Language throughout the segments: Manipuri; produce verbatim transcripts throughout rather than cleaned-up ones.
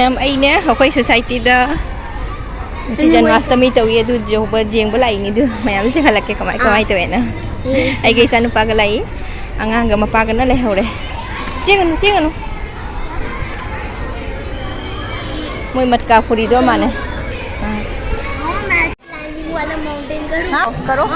ꯃꯌꯥꯝ, ꯑꯩꯅꯦ ꯑꯩꯈꯣꯏ ꯁꯣꯁꯥꯏꯇꯤꯗ ꯉꯁꯤ ꯖꯟꯃꯥꯁꯇꯃꯤ ꯇꯧꯏ, ꯑꯗꯨ ꯌꯧꯕ ꯌꯦꯡꯕ ꯂꯥꯛꯏꯅꯤ꯫ ꯑꯗꯨ ꯃꯌꯥꯝ ꯆꯤꯡꯈꯠꯂꯛꯀꯦ, ꯀꯃꯥꯏ ꯀꯃꯥꯏ ꯇꯧꯋꯦꯅ꯫ ꯑꯩꯒ ꯏꯆꯥꯅꯨꯄꯥꯒ ꯂꯥꯛꯏ, ꯑꯉꯥꯡꯒ ꯃꯄꯥꯒꯅ ꯂꯩꯍꯧꯔꯦ꯫ ꯆꯦꯟꯒꯅꯨ, ꯆꯦꯟꯒꯅꯨ꯫ ꯃꯣꯏ ꯃꯠꯀꯥ ꯐꯨꯔꯤꯗꯣ ꯃꯥꯅꯦ꯫ ꯀꯔꯣ?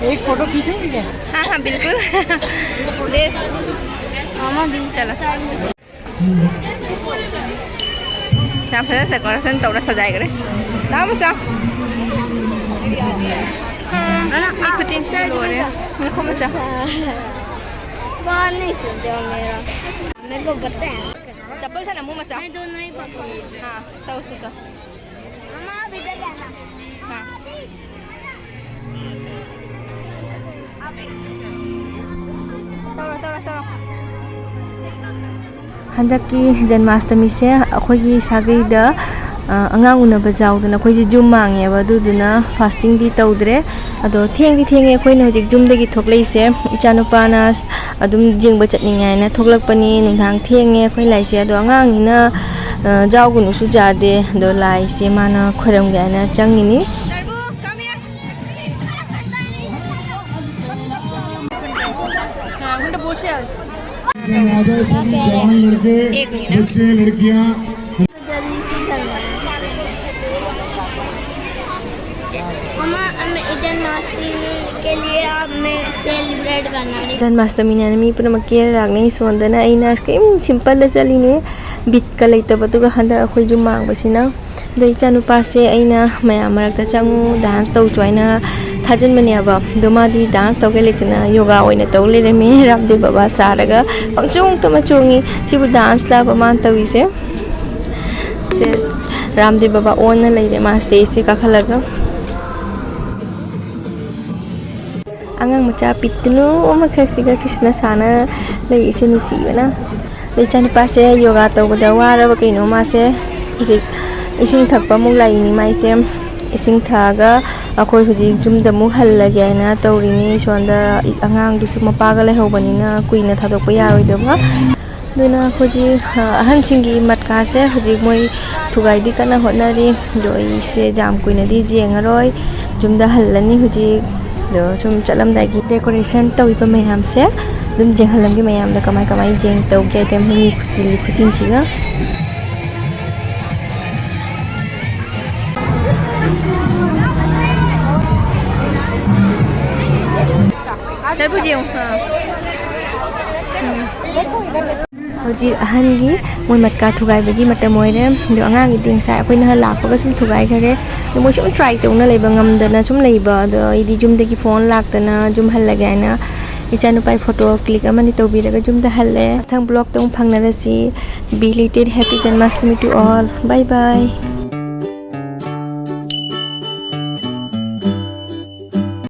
एक फोटो खींचेंगे क्या? हाँ, हाँ, बिल्कुल। दे। मामा जी, चलो। ꯌꯥꯝ ꯐꯖꯅ ꯗꯦꯀꯣꯔꯦꯁꯟ ꯇꯧꯔ ꯁꯖꯥꯏꯈ꯭ꯔꯦ꯫ ꯂꯥꯛꯑꯣ ꯃꯆꯥ꯫ ꯑ, ꯑꯩ ꯈꯨꯇꯤꯟꯁꯤꯗꯤ ꯂꯣꯏꯔꯦ꯫ ꯉꯥꯏꯈꯣ ꯃꯆꯥ꯫ ꯆꯄꯜ ꯁꯥꯟꯅꯃꯨ ꯃꯆꯥ꯫ ꯑꯥ, ꯇꯧꯁꯤ ꯆꯣ꯫ ꯍꯟꯗꯛꯀꯤ ꯖꯟꯃꯥꯁꯇꯃꯤꯁꯦ ꯑꯩꯈꯣꯏꯒꯤ ꯁꯥꯒꯩꯗ, ꯑ, ꯑꯉꯥꯡ ꯎꯅꯕ ꯌꯥꯎꯗꯅ ꯑꯩꯈꯣꯏꯁꯦ ꯖꯨꯝ ꯃꯥꯡꯉꯦꯕ, ꯑꯗꯨꯗꯨꯅ ꯐꯥꯁꯇꯤꯡꯗꯤ ꯇꯧꯗ꯭ꯔꯦ꯫ ꯑꯗꯣ ꯊꯦꯡꯗꯤ ꯊꯦꯡꯉꯦ, ꯑꯩꯈꯣꯏꯅ ꯍꯧꯖꯤꯛ ꯖꯨꯝꯗꯒꯤ ꯊꯣꯛꯂꯛꯏꯁꯦ꯫ ꯏꯆꯥꯅꯨꯄꯥꯅ ꯑꯗꯨꯝ ꯌꯦꯡꯕ ꯆꯠꯅꯤꯡꯉꯦ ꯍꯥꯏꯅ ꯊꯣꯛꯂꯛꯄꯅꯤ꯫ ꯅꯨꯡꯗꯥꯡ ꯊꯦꯡꯉꯦ ꯑꯩꯈꯣꯏ ꯂꯥꯛꯏꯁꯦ꯫ ꯑꯗꯣ ꯑꯉꯥꯡꯅꯤꯅ, ꯑ, ꯌꯥꯎꯒꯅꯨꯁꯨ ꯌꯥꯗꯦ꯫ ꯑꯗꯣ ꯂꯥꯏꯁꯦ ꯃꯥꯅ ꯈꯣꯏꯔꯝꯒꯦ ꯍꯥꯏꯅ ꯆꯪꯉꯤꯅꯤ꯫ जवान लड़के, बच्चे, लड़कियां। जल्दी से चलना। मम्मा, अब मैं जन्माष्टमी के लिए अब मैं सेलिब्रेट करना। ꯖꯟꯃꯥꯁꯇꯃꯤꯅꯦꯅ ꯃꯤ ꯄꯨꯝꯅꯃꯛ ꯀꯦꯔ ꯂꯥꯛꯅꯩ꯫ ꯁꯣꯟꯗꯅ ꯑꯩꯅ ꯀꯔꯤꯝ ꯁꯤꯝꯄꯜꯗ ꯆꯠꯂꯤꯅꯦ, ꯕꯤꯠꯀ ꯂꯩꯇꯕꯗꯨꯒ꯫ ꯍꯟꯗꯛ ꯑꯩꯈꯣꯏ ꯌꯨꯝ ꯃꯥꯡꯕꯁꯤꯅ꯫ ꯑꯗꯣ ꯏꯆꯥꯅꯨꯄꯥꯁꯦ ꯑꯩꯅ ꯃꯌꯥꯝ ꯃꯔꯛꯇ ꯆꯪꯉꯨ, ꯗꯥꯟꯁ ꯇꯧ ꯍꯥꯏꯅ ꯊꯥꯖꯤꯟꯕꯅꯦꯕ꯫ ꯑꯗꯣ ꯃꯥꯗꯤ ꯗꯥꯟꯁ ꯇꯧꯒꯦ ꯂꯩꯇꯅ ꯌꯣꯒꯥ ꯑꯣꯏꯅ ꯇꯧ ꯂꯩꯔꯝꯃꯦ꯫ ꯔꯥꯝꯗꯦꯕ ꯕꯕꯥ ꯁꯥꯔꯒ ꯄꯪꯆꯣꯡꯇ ꯑꯃ ꯆꯣꯡꯉꯤ꯫ ꯁꯤꯕꯨ ꯗꯥꯟꯁ ꯂꯥꯕ ꯃꯥꯅ ꯇꯧꯔꯤꯁꯦ? ꯁꯦ, ꯔꯥꯝꯗꯦꯕ ꯕꯕꯥ ꯑꯣꯟꯅ ꯂꯩꯔꯦ ꯃꯥ ꯁ꯭ꯇꯦꯖꯁꯦ ꯀꯥꯈꯠꯂꯒ꯫ ꯑꯉꯥꯡ ꯃꯆꯥ ꯄꯤꯛꯇꯨꯅꯨ ꯑꯃꯈꯛꯁꯤꯒ ꯀ꯭ꯔꯤꯁꯅ ꯁꯥꯅ ꯂꯩꯔꯤꯁꯦ ꯅꯨꯡꯁꯤꯕꯅ꯫ ꯑꯗꯩ ꯏꯆꯥꯅꯨꯄꯥꯁꯦ ꯌꯣꯒꯥ ꯇꯧꯕꯗ ꯋꯥꯔꯕ ꯀꯩꯅꯣ ꯃꯥꯁꯦ ꯍꯧꯖꯤꯛ ꯏꯁꯤꯡ ꯊꯛꯄ ꯑꯃꯨꯛ ꯂꯥꯛꯏꯅꯤ ꯃꯥꯏꯁꯦ꯫ ꯏꯁꯤꯡ ꯊꯛꯑꯒ ꯑꯩꯈꯣꯏ ꯍꯧꯖꯤꯛ ꯌꯨꯝꯗ ꯑꯃꯨꯛ ꯍꯜꯂꯒꯦ ꯍꯥꯏꯅ ꯇꯧꯔꯤꯅꯤ꯫ ꯁꯣꯝꯗ ꯑꯉꯥꯡꯗꯨꯁꯨ ꯃꯄꯥꯒ ꯂꯩꯍꯧꯕꯅꯤꯅ ꯀꯨꯏꯅ ꯊꯥꯗꯣꯛꯄ ꯌꯥꯔꯣꯏꯗꯕ꯫ ꯑꯗꯨꯅ ꯍꯧꯖꯤꯛ, ꯑ, ꯑꯍꯟꯁꯤꯡꯒꯤ ꯃꯠꯀꯥꯁꯦ ꯍꯧꯖꯤꯛ ꯃꯣꯏ ꯊꯨꯒꯥꯏꯗꯤ ꯀꯟꯅ ꯍꯣꯠꯅꯔꯤ꯫ ꯑꯗꯣ ꯑꯩꯁꯦ ꯌꯥꯝ ꯀꯨꯏꯅꯗꯤ ꯌꯦꯡꯉꯔꯣꯏ, ꯌꯨꯝꯗ ꯍꯜꯂꯅꯤ ꯍꯧꯖꯤꯛ꯫ ꯑꯗꯣ ꯁꯨꯝ ꯆꯠꯂꯝꯗꯥꯏꯒꯤ ꯗꯦꯀꯣꯔꯦꯁꯟ ꯇꯧꯔꯤꯕ ꯃꯌꯥꯝꯁꯦ ꯑꯗꯨꯝ ꯌꯦꯡꯍꯜꯂꯝꯒꯦ ꯃꯌꯥꯝꯗ ꯀꯃꯥꯏ ꯀꯃꯥꯏ ꯌꯦꯡ ꯇꯧꯒꯦ ꯍꯥꯏꯗꯤ ꯃꯤ ꯈꯨꯇꯤꯜꯂꯤ ꯈꯨꯇꯤꯟꯁꯤꯒ꯫ ꯇꯔꯕꯨꯖ ꯌꯦꯡꯉꯨ꯫ ꯑꯥ꯫ ꯎꯝ꯫ ꯍꯧꯖꯤꯛ ꯑꯍꯟꯒꯤ ꯃꯣꯏ ꯃꯠꯀꯥ ꯊꯨꯒꯥꯏꯕꯒꯤ ꯃꯇꯝ ꯑꯣꯏꯔꯦ꯫ ꯑꯗꯣ ꯑꯉꯥꯡꯒꯤꯗꯤ ꯉꯁꯥꯏ ꯑꯩꯈꯣꯏꯅ ꯂꯥꯛꯄꯒ ꯁꯨꯝ ꯊꯨꯒꯥꯏꯈꯔꯦ꯫ ꯑꯗꯣ ꯃꯣꯏ ꯁꯨꯝ ꯇ꯭ꯔꯥꯏ ꯇꯧꯅ ꯂꯩꯕ, ꯉꯝꯗꯅ ꯁꯨꯝ ꯂꯩꯕ꯫ ꯑꯗꯣ ꯑꯩꯗꯤ ꯌꯨꯝꯗꯒꯤ ꯐꯣꯟ ꯂꯥꯛꯇꯅ ꯌꯨꯝ ꯍꯜꯂꯒꯦ ꯍꯥꯏꯅ ꯏꯆꯥꯅꯨꯄꯥꯒꯤ ꯐꯣꯇꯣ ꯀ꯭ꯂꯤꯛ ꯑꯃꯅꯤ ꯇꯧꯕꯤꯔꯒ ꯌꯨꯝꯗ ꯍꯜꯂꯦ꯫ ꯃꯊꯪ ꯕ꯭ꯂꯣꯛꯇ ꯑꯃꯨꯛ ꯐꯪꯅꯔꯁꯤ꯫ Belated Happy Janmashtami to all. Bye bye.